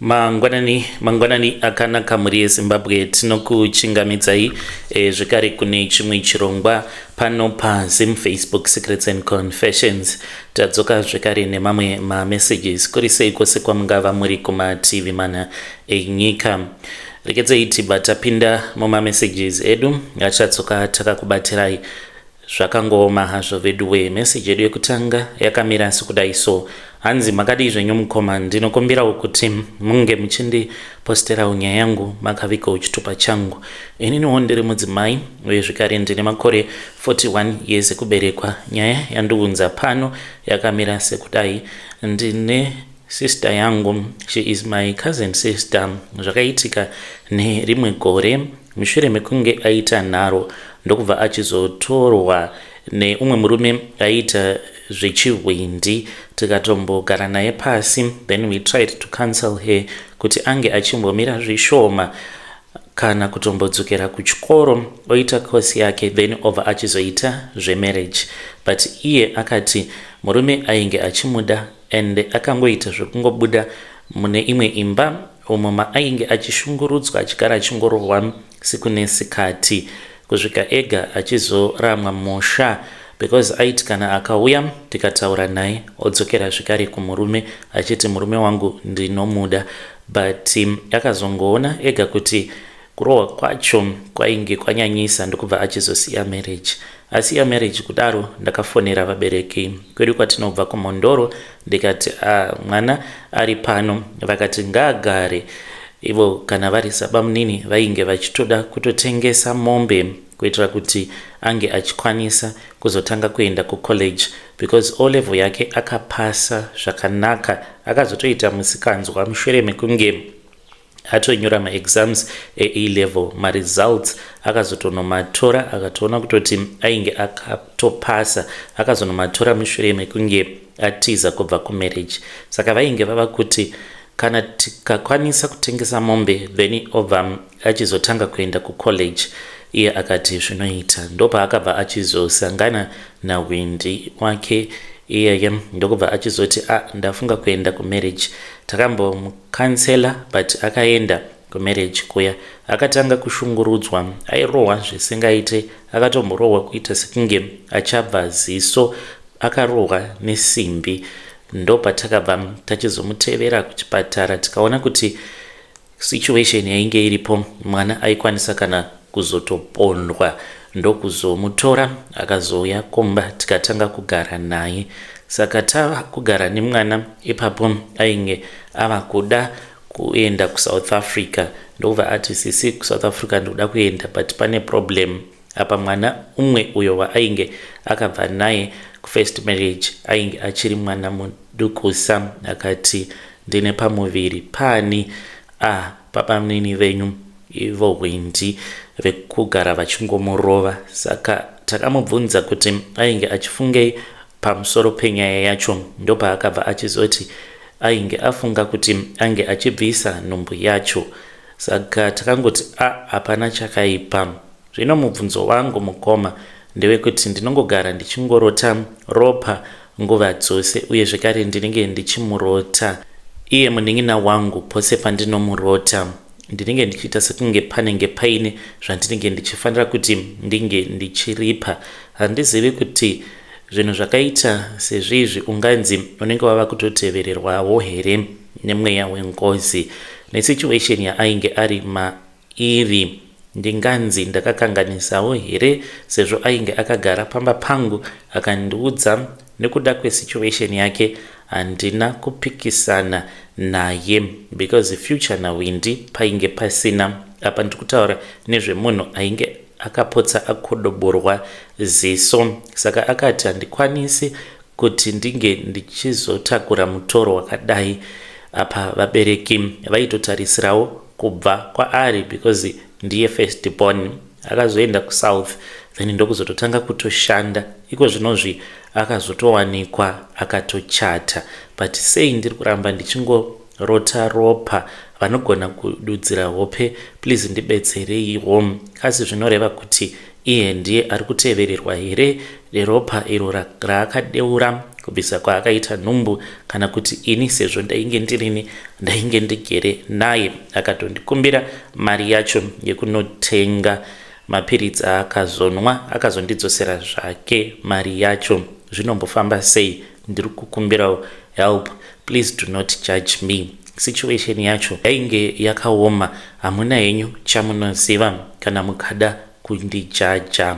Mangwanani, mangwanani akanaka mhuri yeZimbabwe, tinokuchingamidzai zvekare kune chimwe chirongwa pano paZim Facebook Secrets and Confessions. Tadzoka zvekare nemamwe mamessages. Kuri sei kwose kwamungava muri kumativi mana enyika? Rekedzei tibva tapinda mumamessages edu achatsoka takakubatirai. Zvakangooma hazvo veduwee. Message yedu yekutanga yakamira sekudai so. Hanzi makadii zvenyu mukoma, ndinokumbirawo kuti munge muchindiposterawo nyaya yangu makavigawo chitupa changu. Ininiwo ndiri mudzimai uye zvekare ndine makore 41 years ekuberekwa. Nyaya yandiunza pano yakamira sekudai. Ndine sister yangu, she is my cousin sister. Zvakaitika nerimwe gore mushure mekunge aita nharo ndokubva achizotorwa neumwe murume aiita zvechihwindi. Tikatombogara naye pasi, then we tried to counsel her kuti ange achimbomira zvishoma kana kutombodzokera kuchikoro oita kosi yake, then obva achizoita zvemarriage, but iye akati murume ainge achimuda and akangoita zvekungobuda mune imwe imba umo maainge achishungurudzwa, achigara achingorohwa siku nesikati, kusvika ega achizoramwa musha, because aiti kana akauya tikataura naye odzokera zvekare kumurume achiti, "Murume wangu ndinomuda." But akazongoona ega kuti kurohwa kwacho kwainge kwanyanyisa, ndokubva achizosiya marriage. Asiya marriage kudaro, ndakafonera vabereki kwedu kwatinobva kuMhondoro, ndikati, "Ah, mwana ari pano." Vakati ngaagare ivo. Kana vari sabamunini, vainge vachitoda kutotengesa mombe kuitira kuti ange achikwanisa kuzotanga kuenda kucollege, because O level yake akapasa zvakanaka. Akazotoita musikanzwa mushure mekunge atonyora maexams eA level. Maresults akazotonomatora, akatoona kutoti ainge akatopasa. Akazonomatora mushure mekunge atiza kubva kumarriage. Saka vainge vava kuti kana tikakwanisa kutengesa mombe, then obva achizotanga kuenda kucollege. Iye akati zvinoita. Ndopaakabva achizosangana nahwindi wake iyeye, ndokubva achizoti, "A ah, ndafunga kuenda kumarriage." Takambomucounsela, but akaenda kumarriage kuya, akatanga kushungurudzwa. Airohwa zvisingaite. Akatomborohwa kuita sekunge achabva ziso, akarohwa nesimbi. Ndopatakabva tachizomutevera kuchipatara, tikaona kuti situation yainge iripo, mwana aikwanisa kana kuzotopondwa. Ndokuzomutora, akazouya kumba, tikatanga kugara naye. Saka tava kugara nemwana ipapo, ainge ava kuda kuenda kuSouth Africa. Ndokubva ati, "Sisi, kuSouth Africa ndikuda kuenda, but pane problem apa." Mwana umwe uyo waainge akabva naye kufirst marriage ainge achiri mwana mudukusa. Akati, "Ndine pamuviri pani?" "Ah, pabamunini venyu, ivo hwindi vekugara vachingomurova." Saka takamubvunza kuti ainge achifungei pamusoro penyaya yacho. Ndopaakabva achizoti ainge afunga kuti ange achibvisa nhumbu yacho. Saka takangoti, "A, hapana chakaipa." Zvino mubvunzo wangu, mukoma, ndewekuti ndinongogara ndichingorota Ropa nguva dzose, uye zvekare ndinenge ndichimurota iye munin'ina wangu. Pose pandinomurota, ndinenge ndichiita sekunge panenge paine zvandinenge ndichifanira kuti ndinge ndichiripa. Handizivi kuti zvinhu zvakaita sezvizvi unganzi unenge wava kutotevererwawo here nemweya wengozi. Nesituation yaainge ari mairi, ndinganzi ndakakanganisawo here, sezvo ainge akagara pamba pangu akandiudza? Nekuda kwesituation yake, handina kupikisana naye, because future nawindi painge pasina. Apa ndiri kutaura nezvemunhu ainge akapotsa akodoborwa ziso. Saka akati, "Handikwanisi kuti ndinge ndichizotakura mutoro wakadai." Apa vabereki vaitotarisirawo kubva kwaari, because ndiye first born. Akazoenda kuSouth, then ndokuzototanga kutoshanda iko zvinozvi. Akazotowanikwa akatochata. But sei ndiri kuramba ndichingorota Ropa? Vanogona kududzira hope, please ndibetsereiwo. Asi zvinoreva kuti iye ndiye ari kutevererwa here? neropa iro raakadeura kubvisa kwaakaita nhumbu kana kuti ini sezvo ndainge ndirini ndainge ndigere naye akatondikumbira mari yacho yekunotenga mapiritsi aakazonwa akazondidzosera zvake mari yacho zvinombofamba sei ndiri kukumbirawo help please do not judge me situation yacho yainge yakaoma hamuna henyu chamunoziva kana mukada kundijaja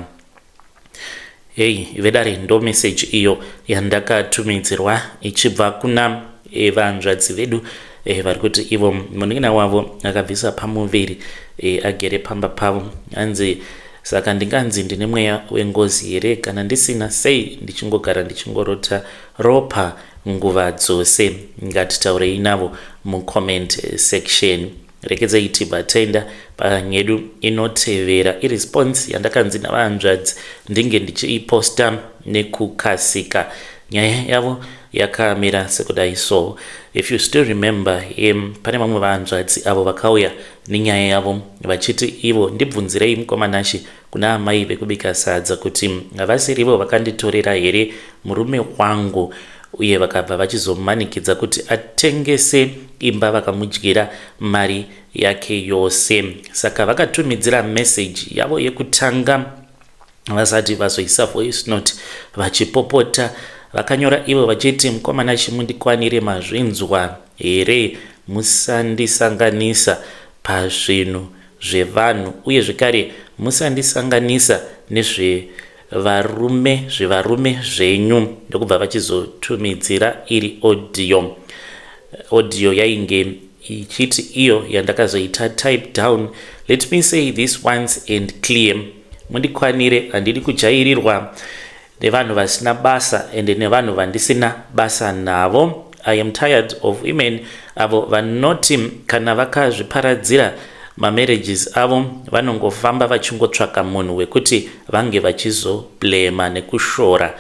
Hey vedare ndo message iyo yandakatumidzirwa ichibva kuna e, vanzvadzi vedu e, vari kuti ivo munin'ina wavo akabvisa pamuviri e, agere pamba pavo hanzi saka ndinganzi ndine mweya wengozi here kana ndisina sei ndichingogara ndichingorota ropa nguva dzose ngatitaurei navo mucomment section Rekedzai tibva taenda panyedu inotevera iresponse yandakanzi navahanzvadzi ndinge ndichiiposta nekukasika. Nyaya yavo yakamira sekudai so if you still remember um, pane vamwe vahanzvadzi avo vakauya nenyaya yavo vachiti ivo ndibvunzirei mukoma Nashy kuna amai vekubika sadza kuti havasirivo vakanditorera here murume wangu uye vakabva vachizomanikidza kuti atengese imba vakamudyira mari yake yose saka vakatumidzira message yavo yekutanga vasati vazoisa voice note vachipopota vakanyora ivo vachiti mukomana chimundikwanire mazvinzwa here musandisanganisa pazvinhu zvevanhu uye zvekare musandisanganisa nezvevarume zvevarume zvenyu ndokubva vachizotumidzira iri audio audio yainge ichiti iyo yandakazoita type down let me say this once and clear mundikwanire handidi kujairirwa nevanhu vasina basa ende nevanhu vandisina basa navo. I am tired of women avo vanoti kana vakazviparadzira mamarriages avo vanongofamba vachingotsvaka munhu wekuti vange vachizoblema nekushora.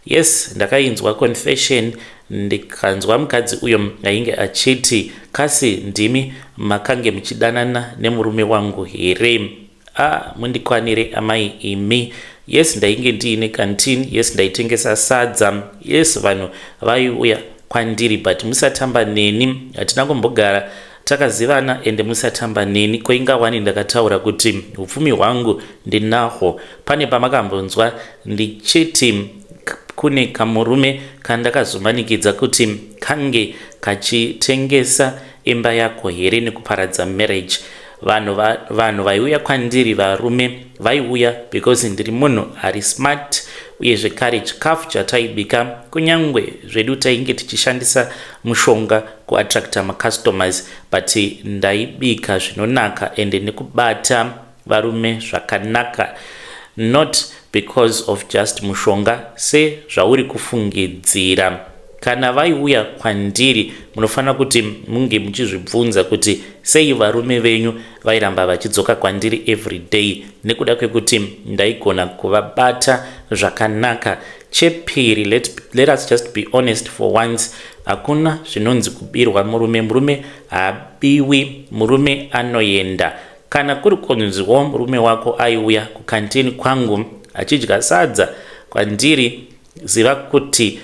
Yes, ndakainzwa confession ndikanzwa mukadzi uyo ainge achiti kasi ndimi makange muchidanana nemurume wangu here? Ah mundikwanire amai imi. Yes ndainge ndiine canteen, yes ndaitengesa sadza, yes vanhu vaiuya kwandiri but musatamba neni. Hatina kumbogara takazivana ende musatamba neni. Ko inga wani ndakataura kuti upfumi hwangu ndinahwo. Pane pamakambonzwa ndichiti kune kamurume kandakazomanikidza kuti kange kachitengesa imba yako here nekuparadza marriage? Vanhu vanhu vaiuya kwandiri varume vaiuya because ndiri munhu ari smart uye zvekare chikafu chataibika kunyangwe zvedu tainge tichishandisa mushonga kuattracta macustomers but ndaibika zvinonaka ende nekubata varume zvakanaka not because of just mushonga sezvauri kufungidzira. Kana vaiuya kwandiri munofanira kuti munge muchizvibvunza kuti sei varume venyu vairamba vachidzoka kwandiri everyday nekuda kwekuti ndaigona kuvabata zvakanaka. Chepiri, let, let us just be honest for once, hakuna zvinonzi kubirwa murume. Murume haabiwi, murume anoenda. Kana kuri kunziwo murume wako aiuya kucanteen kwangu achidya sadza kwandiri Ziva kuti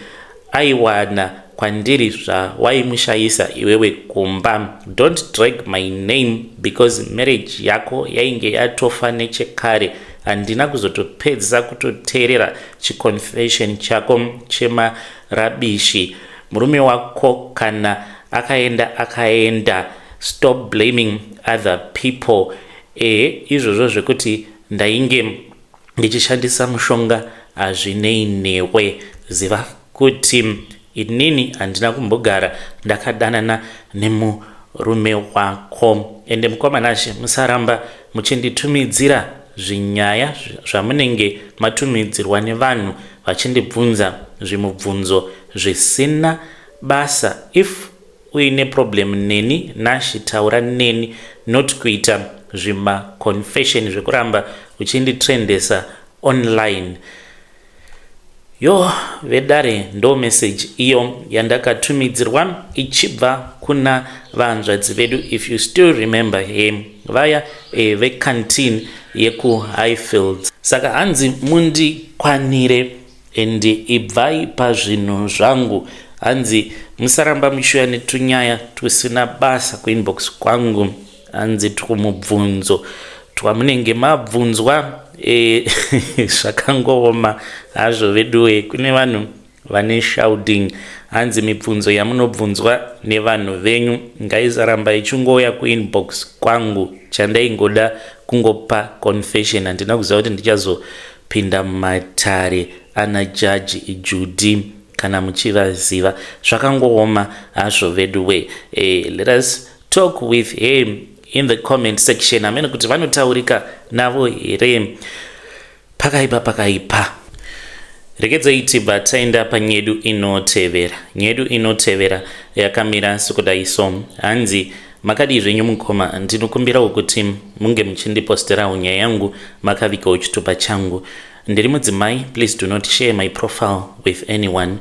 aiwana kwandiri zvawaimushayisa iwewe kumba. Don't drag my name because marriage yako yainge yatofa nechekare. Handina kuzotopedzisa kutoteerera chiconfession chako chemarabishi. Murume wako kana akaenda akaenda. Stop blaming other people. Ehe izvozvo zvekuti ndainge ndichishandisa mushonga hazvinei newe. Ziva kuti inini handina kumbogara ndakadanana nemurume wako. Ende mukoma Nashe musaramba muchinditumidzira zvinyaya zvamunenge matumidzirwa nevanhu vachindibvunza zvimubvunzo zvisina basa. If Uine problem neni Nashy taura neni not kuita zvima confession zvekuramba uchinditrendesa online. Yoh vedare ndo message iyo yandakatumidzirwa ichibva kuna vahanzvadzi vedu if you still remember him vaya eh, vecanteen yekuHighfields. Saka hanzi mundikwanire. And ibvai pazvinhu zvangu. Hanzi musaramba muchiuya netunyaya tusina basa kuinbox kwangu. Hanzi twumubvunzo twamunenge mabvunzwa zvakangooma hazvo veduwe. Kune vanhu vane shouting. Hanzi mibvunzo yamunobvunzwa nevanhu venyu ngaisaramba ichingouya kuinbox kwangu. Chandaingoda kungopa confession, handina kuziva kuti ndichazopinda mumatare ana Jaji Judy, kana muchivaziva. Zvakangooma hazvo veduwe. Let us talk with him in the comment section. Amene kuti vanotaurika navo here. Pakaipa, pakaipa. Regedzai tibva taenda panyedu inotevera. Nyedu inotevera yakamira sekudai. So hanzi, "Makadii zvenyu mukoma? Ndinokumbirawo kuti munge muchindiposterawo nyaya yangu makavigawo chitupa changu. Ndiri mudzimai. Please do not share my profile with anyone,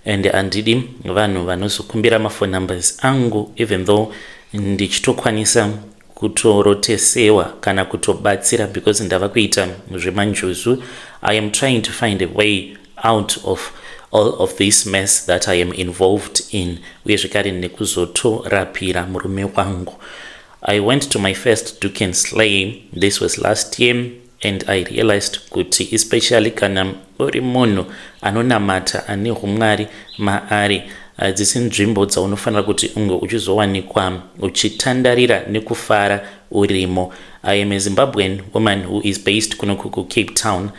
and handidi vanhu vanozokumbira maphone numbers angu, even though ndichitokwanisa kutorotesewa kana kutobatsira because ndava kuita zvemanjuzu. I am trying to find a way out of all of this mess that I am involved in, uye zvekare nekuzotorapira murume wangu. I went to my first Doek and Slay. This was last year, and I realized kuti especially kana uri munhu anonamata, ane umwari maari, hadzisi nzvimbo dzaunofanira kuti unge uchizowanikwa uchitandarira nekufara urimo. I am a Zimbabwean woman who is based kunoku kuCape Town.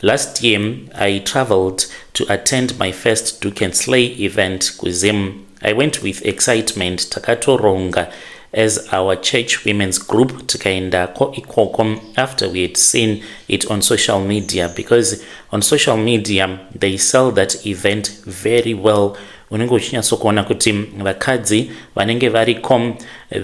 Last year I traveled to attend my first Doek and Slay event kuZim. I went with excitement. Takatoronga as our church women's group, tikaendako ikoko after we had seen it on social media, because on social media they sell that event very well. Unenge uchinyatsokuona kuti vakadzi vanenge variko,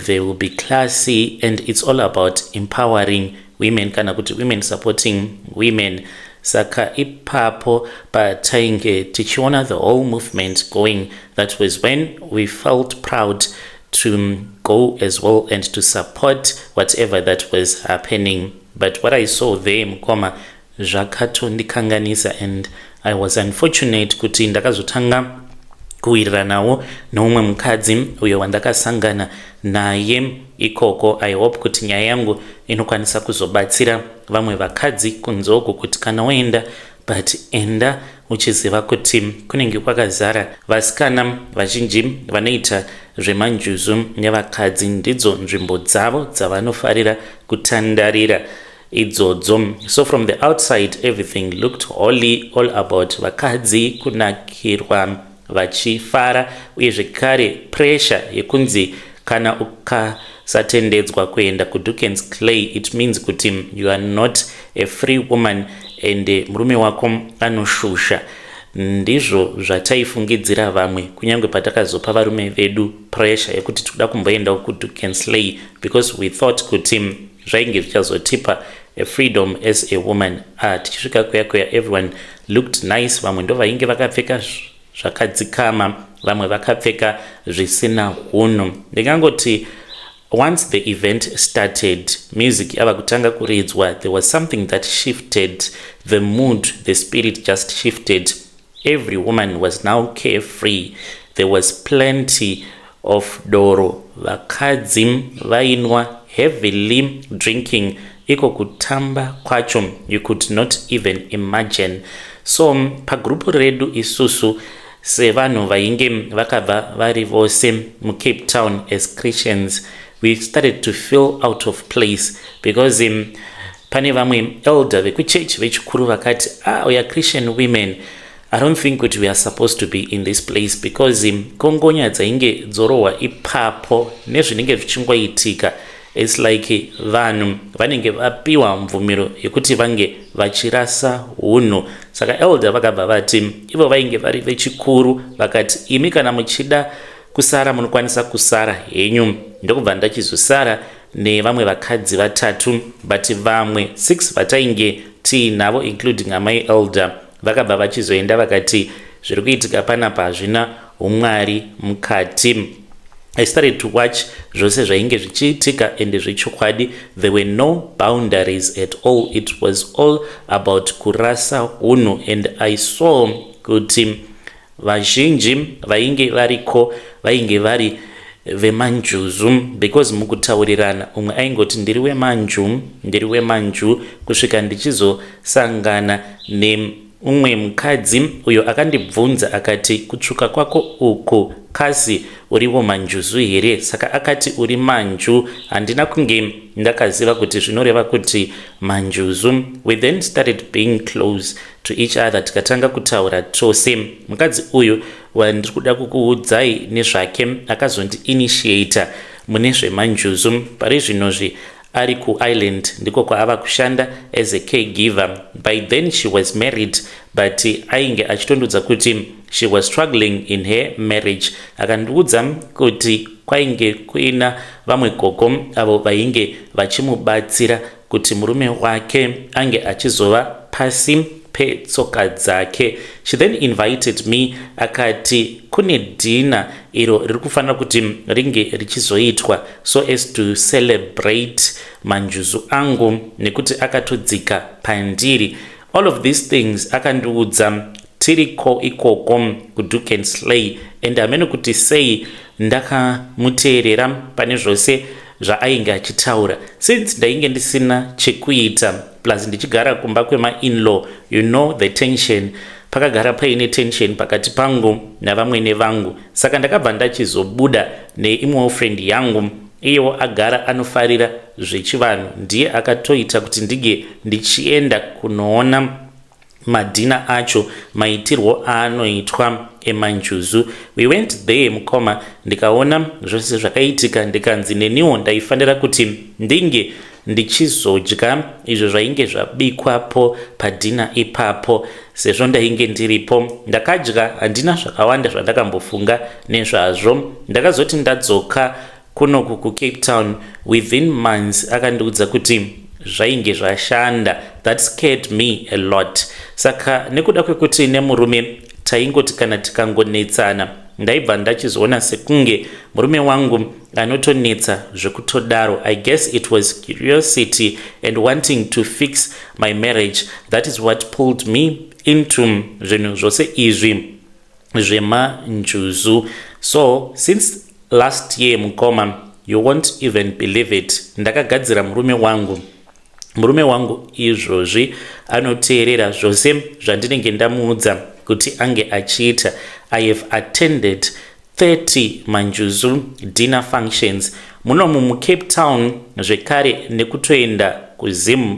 they will be classy, and it's all about empowering women, kana kuti women supporting women. Saka ipapo patainge tichiona the whole movement going, that was when we felt proud to go as well and to support whatever that was happening. But what I saw there, mukoma, zvakatondikanganisa, and I was unfortunate kuti ndakazotanga kuwiriranawo neumwe mukadzi uyo wandakasangana naye ikoko. I hope kuti nyaya yangu inokwanisa kuzobatsira vamwe vakadzi kunze uku, kuti kana waenda, but enda uchiziva kuti kunenge kwakazara vasikana vazhinji vanoita zvemanjuzu nevakadzi. Ndidzo nzvimbo dzavo dzavanofarira kutandarira idzodzo. So from the outside everything looked holy, all about vakadzi kunakirwa vachifara, uye zvekare pressure yekunzi kana ukasatendedzwa kuenda kuDoek and Slay, it means kuti you are not a free woman and murume wako anoshusha. Ndizvo zvataifungidzira vamwe, kunyange patakazopa varume vedu pressure yekuti tikuda kumboendawo kuDoek and Slay, because we thought kuti zvainge zvichazotipa a freedom as a woman. Ah, tichisvika kuya kuya, everyone looked nice. Vamwe ndo vainge vakapfeka zvakadzikama, vamwe vakapfeka zvisina hunhu. Ndingangoti once the event started, music yava kutanga kuridzwa, there was something that shifted the mood. The spirit just shifted. Every woman was now carefree. There was plenty of doro. Vakadzi vainwa, heavily drinking. Iko kutamba kwacho, you could not even imagine. So pagrupu redu isusu sevanhu vainge vakabva vari vose muCape Town as Christians, we started to feel out of place because pane vamwe elder vekuchechi vechikuru vakati, "Ah, we are Christian women. I don't think kuti we are supposed to be in this place," because kongonya dzainge dzorohwa ipapo nezvinenge zvichingoitika, it's like vanhu vanenge vapiwa mvumiro yekuti vange vachirasa hunhu. Saka elder vakabva vati, ivo vainge vari vechikuru, vakati, "Imi kana muchida kusara, munokwanisa kusara henyu." Ndokubva ndachizosara nevamwe vakadzi vatatu, but vamwe 6 vatainge tiinavo, including amai elder, vakabva vachizoenda, vakati zviri kuitika panapa hazvina umwari mukati. I started to watch zvose zvainge zvichiitika, and zvechokwadi there were no boundaries at all. It was all about kurasa unhu, and I saw kuti vazhinji vainge variko vainge vari vemanjuzu, because mukutaurirana umwe aingoti, "Ndiri wemanju, ndiri wemanju," kusvika ndichizosangana neumwe mukadzi uyo akandibvunza akati, "Kutsvuka kwako uku, kasi uriwo manjuzu here?" Saka akati, "Uri manju." Handina kunge ndakaziva kuti zvinoreva kuti manjuzu. We then started being close to each other, tikatanga kutaura tose. Mukadzi uyu wandiri kuda kukuudzai nezvake akazondiinitiata mune zvemanjuzu. Pari zvinozvi ari kuIreland, ndiko kwaava kushanda as a caregiver. By then she was married, but ainge achitondudza kuti she was struggling in her marriage. Akandiudza kuti kwainge kuina vamwe gogo avo vainge vachimubatsira kuti murume wake ange achizova pasi petsoka dzake. She then invited me, akati kune dinner iro riri kufanira kuti ringe richizoitwa so as to celebrate manjuzu angu nekuti akatodzika pandiri. All of these things akandiudza tiriko ikoko kuDuke Slay, and hamene kuti sei ndakamuteerera pane zvose zvaainge achitaura, since ndainge ndisina chekuita, plus ndichigara kumba kwemainlaw. You know the tension, pakagara paine tension pakati pangu navamwene vangu. Saka ndakabva ndachizobuda neimwewo friend yangu, iyewo agara anofarira zvechivanhu. Ndiye akatoita kuti ndinge ndichienda kunoona madinner acho, maitirwo aanoitwa emanjuzu. We went there, mukoma, ndikaona zvose zvakaitika, ndikanzi neniwo ndaifanira kuti ndinge ndichizodya izvo zvainge zvabikwapo padinner ipapo. Sezvo ndainge ndiripo, ndakadya. Handina zvakawanda zvandakambofunga nezvazvo. Ndakazoti ndadzoka kunoku kuCape Town, within months akandiudza kuti zvainge zvashanda. That scared me a lot. Saka nekuda kwekuti nemurume taingoti kana tikangonetsana, ndaibva ndachizoona sekunge murume wangu anotonetsa zvekutodaro. I guess it was curiosity and wanting to fix my marriage. That is what pulled me into zvinhu zvose izvi zvemanjuzu. So since last year, mukoma, you won't even believe it, ndakagadzira murume wangu. Murume wangu izvozvi anoteerera zvose zvandinenge ndamuudza kuti ange achiita. I have attended 30 manjuzu dinner functions munomu muCape Town, zvekare nekutoenda kuZim,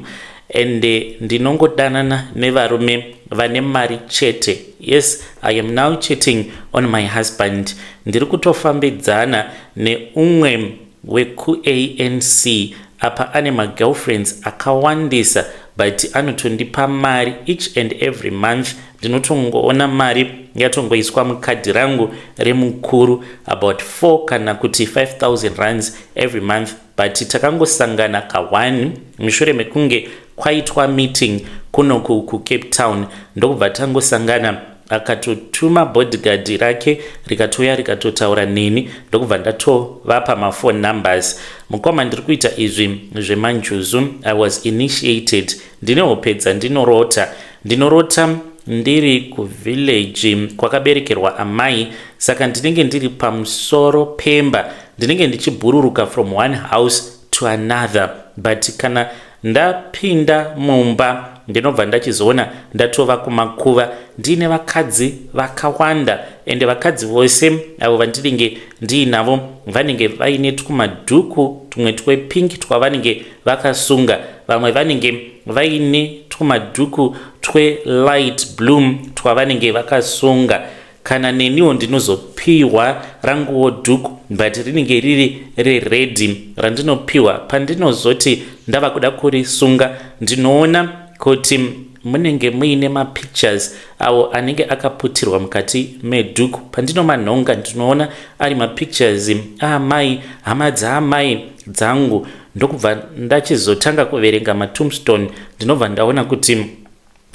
ende ndinongodanana nevarume vane mari chete. Yes, I am now cheating on my husband. Ndiri kutofambidzana neumwe wekuANC. Apa ane magirlfriends akawandisa, but anotondipa mari each and every month. Ndinotongoona mari yatongoiswa mukadhi rangu remukuru, about 4 kana kuti 5000 rands every month. But takangosangana ka1 mushure mekunge kwaitwa meeting kunoku kuCape Town, ndokubva tangosangana. Akatotuma bodyguard rake, rikatouya rikatotaura neni, ndokubva ndatovapa maphone numbers. Mukoma, ndiri kuita izvi zvemanjuzu. I was initiated. Ndine hope dzandinorota. Ndinorota ndiri kuvillage kwakaberekerwa amai. Saka ndinenge ndiri pamusoro pemba, ndinenge ndichibhururuka from one house to another, but kana ndapinda mumba, ndinobva ndachizoona ndatova kumakuva, ndiine vakadzi vakawanda, ende vakadzi vose avo vandinenge ndiinavo vanenge vaine twumadhuku tumwe twepink twavanenge vakasunga, vamwe vanenge vaine twumadhuku twelight blue twavanenge vakasunga. Kana neniwo ndinozopiwa ranguwo dhuku, but rinenge riri rered randinopiwa. Pandinozoti ndava kuda kurisunga, ndinoona kuti munenge muine mapictures awo anenge akaputirwa mukati medhuku. Pandinomanhonga, ndinoona ari mapictures aamai, hama dzaamai dzangu. Ndokubva ndachizotanga kuverenga matombstone. Ndinobva ndaona kuti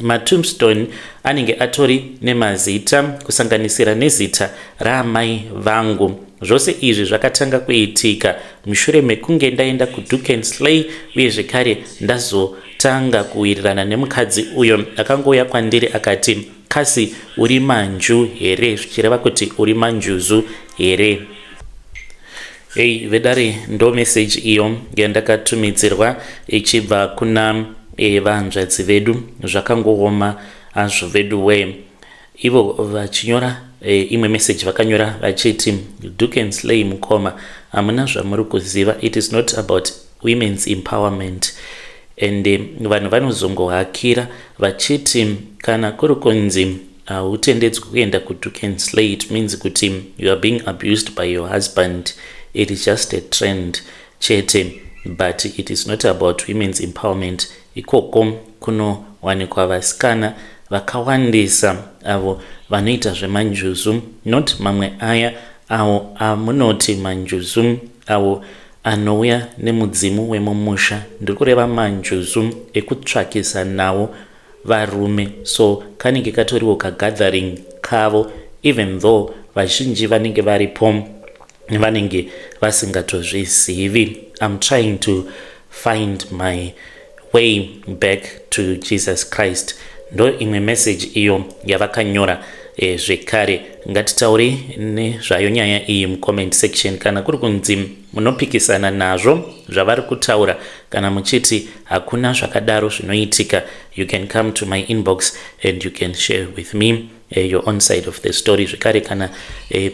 matombstone anenge atori nemazita, kusanganisira nezita raamai vangu. Zvose izvi zvakatanga kuitika mushure mekunge ndaenda kuDuke and Slay uye zvekare ndazotanga kuwirirana nemukadzi uyo akangouya kwandiri akati kasi uri manju here zvichireva kuti uri manjuzu here. Hey vedare ndo message iyo yandakatumidzirwa ichibva kuna e, vahanzvadzi vedu zvakangooma hazvo vedu wee. Ivo vachinyora e, imwe message vakanyora vachiti Duke and Slay mukoma hamuna zvamuri kuziva it is not about women's empowerment and eh, vanhu vanozongohakira vachiti kana kuri kunzi hautendedzwi kuenda kuDuke and Slay it means kuti you are being abused by your husband. It is just a trend chete, but it is not about women's empowerment. Ikoko kunowanikwa vasikana vakawandisa avo vanoita zvemanjuzu, not mamwe aya awo amunoti manjuzu awo anouya nemudzimu wemumusha. Ndiri kureva manjuzu ekutsvakisa nawo varume, so kanenge katoriwo kagathering kavo, even though vazhinji vanenge varipo vanenge vasingatozvizivi. I'm trying to find my way back to Jesus Christ. Ndo imwe message iyo yavakanyora e, zvekare ngatitaure nezvayo nyaya iyi mucomment section. Kana kuri kunzi munopikisana nazvo zvavari kutaura, kana muchiti hakuna zvakadaro zvinoitika, you can come to my inbox and you can share with me your own side of the story. Zvekare kana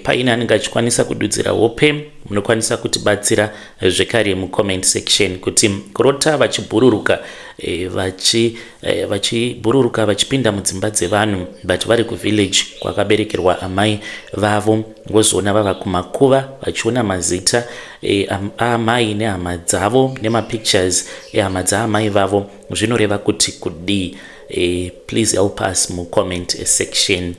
paine anenge achikwanisa kududzira hope, munokwanisa kutibatsira zvekare mucomment section kuti kurota vachibhururuka vachibhururuka vachipinda mudzimba dzevanhu, but vari kuvillage kwakaberekerwa amai vavo, vozoona vava kumakuva vachiona mazita aamai nehama dzavo nemapictures ehama dzaamai vavo, zvinoreva kuti kudii? Please help us mucomment section.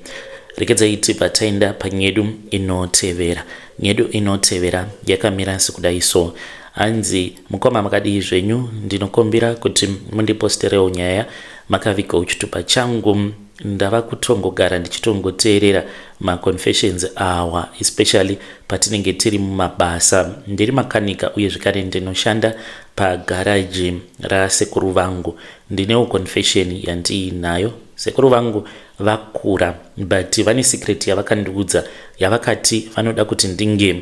Regedzai tibva taenda panyedu inotevera. Nyedu inotevera yakamira sekudai so. Hanzi, mukoma makadii zvenyu? Ndinokumbira kuti mundiposterewo nyaya makavigawo chitupa changu. Ndava kutongogara ndichitongoteerera maconfessions awa, especially patinenge tiri mumabasa. Ndiri makanika uye zvekare ndinoshanda pagaraji rasekuru vangu. Ndinewo confession yandiinayo. Sekuru vangu vakura, but vane secret yavakandiudza yavakati vanoda kuti ndinge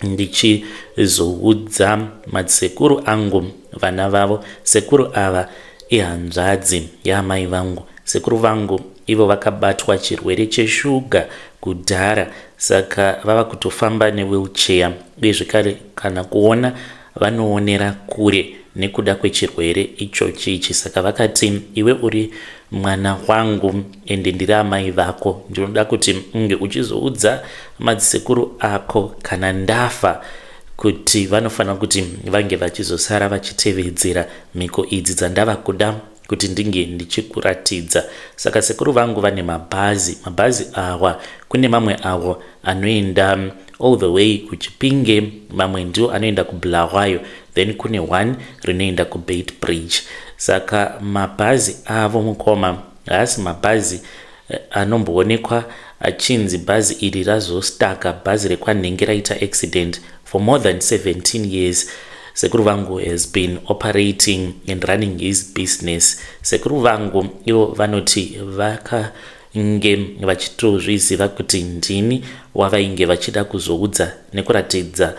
ndichizoudza madzisekuru angu vana vavo. Sekuru ava ihanzvadzi yaamai vangu. Sekuru vangu ivo vakabatwa chirwere cheshuga kudhara, saka vava kutofamba newheelchair, uye zvekare kana kuona vanoonera kure nekuda kwechirwere ichochi ichi. Saka vakati, iwe uri mwana wangu ende ndiri amai vako, ndinoda kuti unge uchizoudza madzisekuru ako kana ndafa kuti vanofanira kuti vange vachizosara vachitevedzera mhiko idzi dzandava kuda kuti ndinge ndichikuratidza. Saka sekuru vangu vane mabhazi. Mabhazi awa, kune mamwe awo anoenda all the way kuChipinge, mamwe ndio anoenda kuBulawayo, then kune one rinoenda kuBeitbridge. Saka mabhazi avo mukoma haasi mabhazi anomboonekwa achinzi bhazi iri razostaka, bhazi rekwanhenge raita accident. For more than 17 years sekuru vangu has been operating and running his business. Sekuru vangu ivo vanoti vakange vachitozviziva kuti ndini wavainge vachida kuzoudza nekuratidza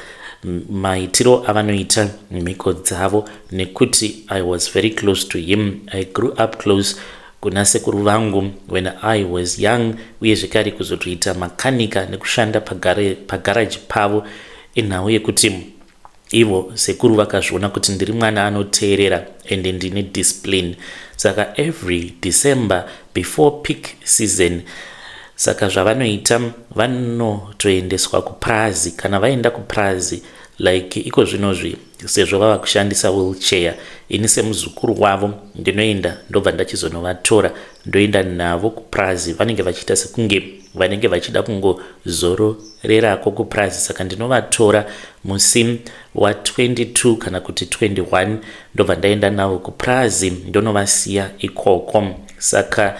maitiro avanoita mhiko dzavo, nekuti I was very close to him. I grew up close kuna sekuru vangu when I was young, uye zvekare kuzotoita makanika nekushanda pagaraji pavo inhau yekuti ivo sekuru vakazviona kuti ndiri mwana anoteerera ende ndine discipline. Saka every December before peak season, saka zvavanoita, vanotoendeswa kupurazi. Kana vaenda kupurazi, like iko zvinozvi sezvo vava kushandisa wheelchair, ini semuzukuru wavo ndinoenda, ndobva ndachizonovatora, ndoenda navo kupurazi. Vanenge vachiita sekunge vanenge vachida kungozororerako kupurazi, saka ndinovatora musi wa22 kana kuti 21, ndobva ndaenda navo kupurazi, ndonovasiya ikoko. Saka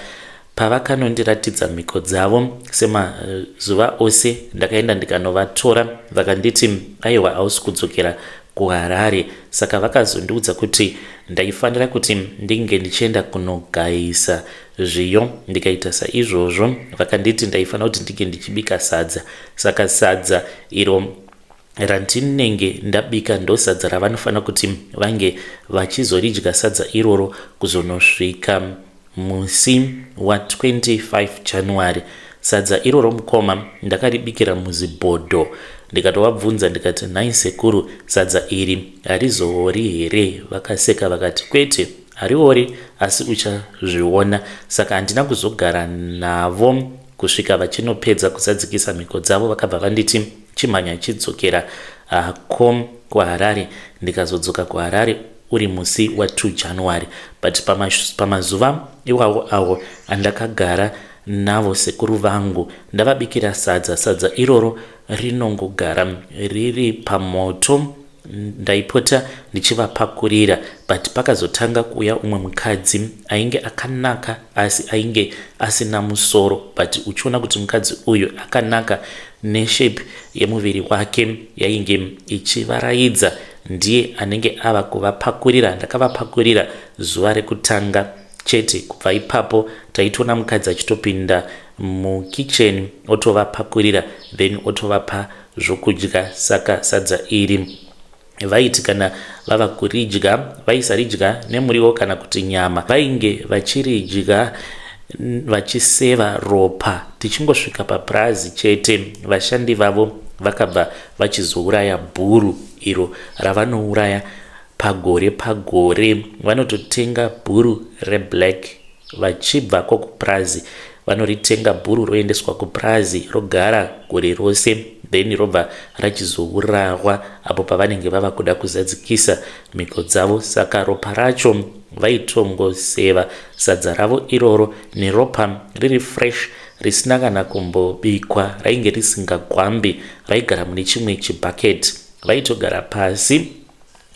Pavakanondiratidza mhiko dzavo semazuva ose ndakaenda ndikanovatora vakanditi aiwa hausi kudzokera kuHarare saka vakazondiudza kuti ndaifanira kuti ndinge ndichienda kunogayisa zviyo ndikaita saizvozvo vakanditi ndaifanira kuti ndinge ndichibika sadza saka sadza iro randinenge ndabika ndosadza ravanofanira kuti vange vachizoridya sadza iroro kuzonosvika musi wa 25 January. Sadza iroro mukoma ndakaribikira muzibhodho ndikatovabvunza ndikati nhai sekuru sadza iri harizoori here? Vakaseka vakati kwete hariori asi uchazviona. Saka handina kuzogara navo kusvika vachinopedza kuzadzikisa mhiko dzavo vakabva vanditi chimhanya chidzokera hako kuHarare ndikazodzoka kuHarare uri musi wa 2 January but pamazuva iwawo awo andakagara navo sekuru vangu ndavabikira sadza sadza iroro rinongogara riri pamoto Ndaipota ndichivapakurira but pakazotanga kuuya umwe mukadzi ainge akanaka asi ainge asina musoro but uchiona kuti mukadzi uyu akanaka neshape yemuviri wake yainge ichivaraidza ndiye anenge ava kuvapakurira ndakavapakurira zuva rekutanga chete kubva ipapo taitoona mukadzi achitopinda mukitchen otovapakurira then otovapa zvokudya saka sadza iri vaiti kana vava kuridya vaisaridya nemuriwo kana kuti nyama vainge vachiridya vachiseva ropa tichingosvika papurazi chete vashandi vavo vakabva vachizouraya bhuru iro ravanouraya pagore pagore vanototenga bhuru reblack Vachibva ko kupurazi vanoritenga bhuru roendeswa kupurazi rogara gore rose then robva rachizourawa apo pavanenge vava kuda kuzadzikisa mhiko dzavo saka ropa racho vaitongoseva sadza ravo iroro neropa riri fresh risina kana kumbobikwa rainge risingagwambi raigara mune chimwe chibhaketi vaitogara pasi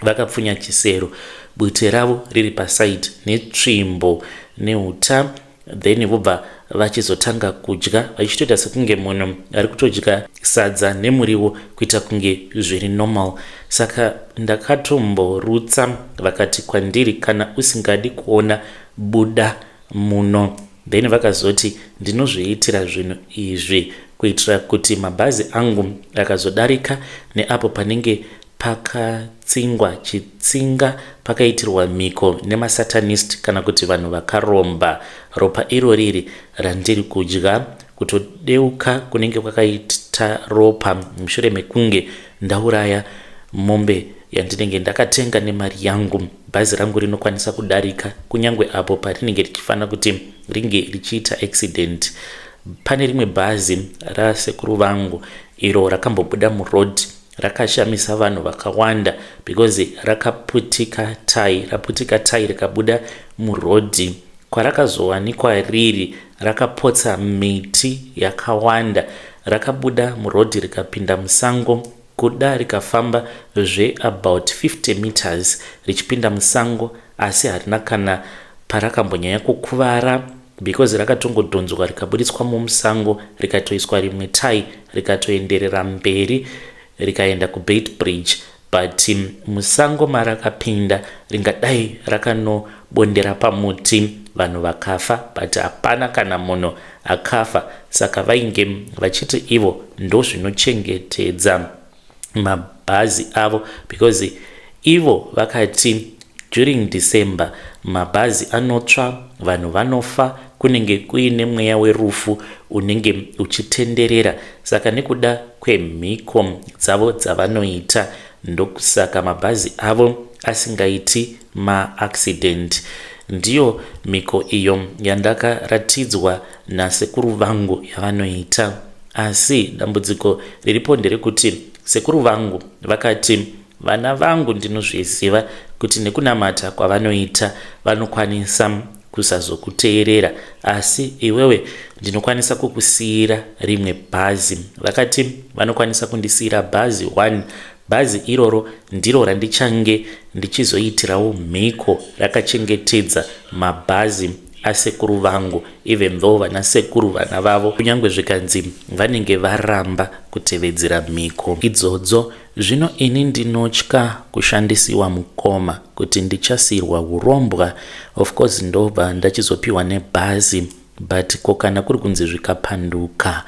Vakapfunya chisero, bute ravo riri paside netsvimbo neuta then vobva vachizotanga kudya vachitoita sekunge munhu ari kutodya sadza nemuriwo kuita kunge zviri normal. Saka ndakatomborutsa vakati kwandiri kana usingadi kuona buda muno. Then vakazoti ndinozviitira zvinhu izvi kuitira kuti mabhazi angu akazodarika neapo panenge pakatsingwa chitsinga pakaitirwa mhiko nemasatanist kana kuti vanhu vakaromba. Ropa iroriri randiri kudya kutodeuka kunenge kwakaita ropa mushure mekunge ndauraya mombe yandinenge ndakatenga nemari yangu. Bhazi rangu rinokwanisa kudarika kunyangwe apo parinenge richifanira kuti ringe richiita accident. Pane rimwe bhazi rasekuru vangu iro rakambobuda muroad rakashamisa vanhu vakawanda because rakaputika tai raputika tai rikabuda murodhi kwarakazowanikwa riri rakapotsa miti yakawanda rakabuda murodhi rikapinda musango kuda rikafamba zve about 50 meters richipinda musango asi harina kana parakambonyanya kukuvara because rakatongodhonzwa rikabuditswa mumusango rikatoiswa rimwe tai rikatoenderera mberi rikaenda kuBeitbridge but musango marakapinda ringadai rakanobondera pamuti vanhu vakafa but hapana kana munhu akafa saka vainge vachiti ivo ndozvinochengetedza mabhazi avo because ivo vakati during December mabhazi anotsva vanhu vanofa kunenge kuine mweya werufu unenge uchitenderera saka nekuda kwemhiko dzavo dzavanoita ndokusaka mabhazi avo asingaiti maaccident ndiyo mhiko iyo yandakaratidzwa nasekuru vangu yavanoita Asi dambudziko riripo nderekuti sekuru vangu vakati vana vangu ndinozviziva kuti nekunamata kwavanoita vanokwanisa kusazokuteerera asi iwewe ndinokwanisa kukusiira rimwe bhazi. Vakati vanokwanisa kundisiira bhazi one. Bhazi iroro ndiro randichange ndichizoitirawo mhiko rakachengetedza mabhazi. asekuru vangu even though vana sekuru vana vavo kunyange zvikanzi vanenge varamba kutevedzera mhiko idzodzo. Zvino ini ndinotya kushandisiwa mukoma kuti ndichasiirwa hurombwa of course ndobva ndachizopiwa nebhazi but ko kana kuri kunzi zvikapanduka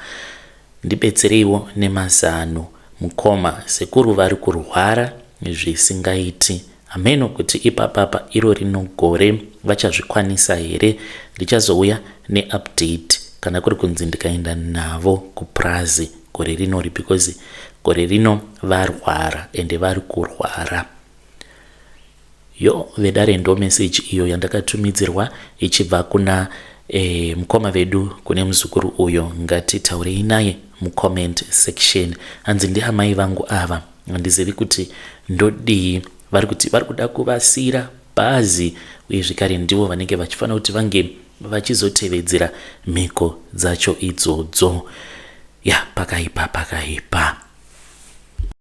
ndibetsereiwo nemazano mukoma sekuru vari kurwara zvisingaiti hameno kuti ipapapa iro rino gore vachazvikwanisa here ndichazouya neupdate kana kuri kunzi ndikaenda navo kupurazi gore rinori because gore rino varwara ende vari kurwara Yo vedare ndo message iyo yandakatumidzirwa ichibva kuna e, mukoma vedu kune muzukuru uyo ngatitaurei naye mucomment section hanzi ndiamai vangu ava handizivi kuti ndodii vari kuti vari kuda kuvasiira bhazi uye zvekare ndivo vanenge vachifanira kuti vange vachizotevedzera mhiko dzacho idzodzo ya pakaipa pakaipa.